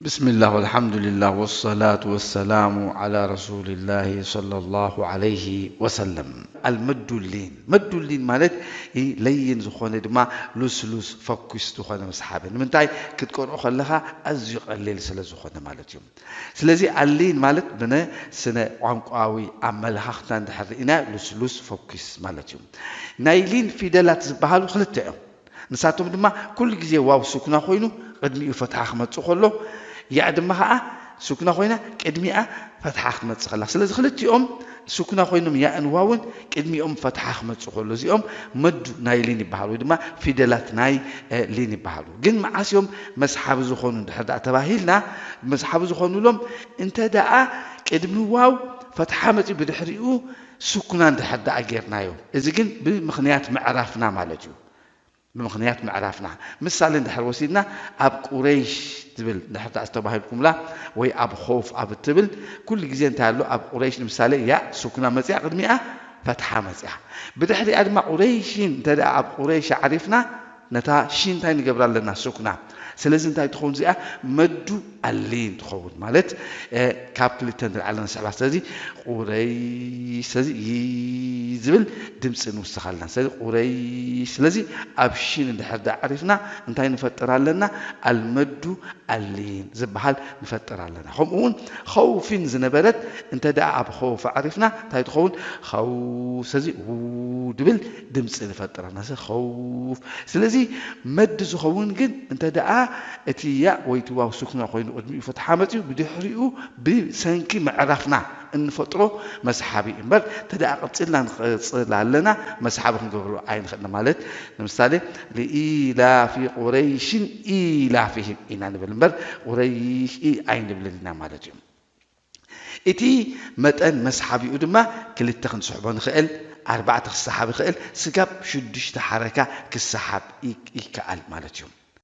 ብስሚላህ ወልሓምዱሊላህ ወሰላቱ ወሰላሙ ዓላ ረሱሊላህ ሰለላሁ ዓለይሂ ወሰለም። ኣልመዱ ሊን፣ መዱ ሊን ማለት ይህ ለይን ዝኾነ ድማ ሉስሉስ ፈኩስ ዝኾነ መስሓቢ። ንምንታይ? ክትቀርኦ ከለኻ ኣዝዩ ቀሊል ስለ ዝኾነ ማለት እዩ። ስለዚ ኣሊን ማለት ብነ ስነ ቋንቋዊ ኣመለኻኽታ እንድሕር ርኢና ሉስሉስ ፈኩስ ማለት እዩ። ናይ ሊን ፊደላት ዝበሃሉ ክልተ እዮም። ንሳቶም ድማ ኩሉ ግዜ ዋው ስኩና ኮይኑ ቅድሚኡ ፈትሓ ክመጽእ ከሎ፣ ያእ ድማ ኸዓ ስኩና ኮይና ቅድሚኣ ፈትሓ ክትመጽእ ከላ። ስለዚ ክልቲኦም ስኩና ኮይኖም ያእን ዋውን ቅድሚኦም ፈትሓ ክመጽእ ከሎ እዚኦም መዱ ናይ ሊን ይበሃሉ ወይ ድማ ፊደላት ናይ እ፣ ሊን ይበሃሉ። ግን መዓስ እዮም መስሓቢ ዝኾኑ እንድሕር ደኣ ተባሂልና፣ መስሓቢ ዝኾኑሎም እንተ ደኣ ቅድሚ ዋው ፈትሓ መጺኡ ብድሕሪኡ ስኩና እንድሕር ደኣ ጌርናዮ። እዚ ግን ብምኽንያት ምዕራፍና ማለት እዩ። ብምኽንያት ምዕራፍና። ምሳሌ እንድሕር ወሲድና ኣብ ቁረይሽ ዝብል እንድሕር ደኣ ዝተባሂልኩምላ ወይ ኣብ ኾፍ ኣብ እትብል ኩሉ ግዜ እንታይ ኣሎ? ኣብ ቁረይሽ ንምሳሌ ያእ ስኩና መጺኣ ቅድሚኣ ፈትሓ መጺኣ። ብድሕሪኣ ድማ ቁረይሽን እንተ ደኣ ኣብ ቁረይሽ ኣዕሪፍና ነታ ሺን እንታይ ንገብራ ኣለና? ስኩና። ስለዚ እንታይ ትኸውን እዚኣ? መዱ ኣሊን ትኸውን ማለት እ፣ ካብ ክልተ ንላዕሊ ንስሕባ። ስለዚ ቁረይሽ፣ ስለዚ ይ ዝብል ድምፂ ንውስኽ ኣለና። ስለዚ ቁረይሽ፣ ስለዚ ኣብ ሺን እንድሕር ደኣ ኣዕሪፍና እንታይ ንፈጥር ኣለና? ኣልመዱ ኣሊን ዝበሃል ንፈጥር ኣለና። ከምኡ እውን ኸውፊን ዝነበረት እንተ ደኣ ኣብ ኸውፍ ኣዕሪፍና እንታይ ትኸውን? ኸው፣ ስለዚ ው ድብል ድምፂ ንፈጥር ኣለና። ስለዚ ኸውፍ። ስለዚ መድ ዝኸውን ግን እንተ ደኣ እቲ ያእ ወይ እቲ ዋው ስኩና ኮይኑ ቅድሚኡ ፈትሓ መፂኡ ብድሕሪኡ ብሰንኪ ምዕራፍና እንፈጥሮ መስሓቢ እዩ እምበር፣ እንተ ደኣ ቀጺልና ንቐጽል ኣለና፣ መስሓቢ ክንገብሮ ኣይንኽእልን። ማለት ንምሳሌ፣ "ለኢላፊ ቁረይሽን ኢላፊሂም" ኢና ንብል እምበር፣ ቁረይሽ ኢ ኣይንብልን ኢና ማለት እዩ። እቲ መጠን መስሓቢኡ ድማ ክልተ ክንስሕቦ ንኽእል፣ ኣርባዕተ ክሰሓብ ይኽእል፣ ስጋብ ሽዱሽተ ሓረካ ክሰሓብ ይ-፣ ይከኣል ማለት እዩ።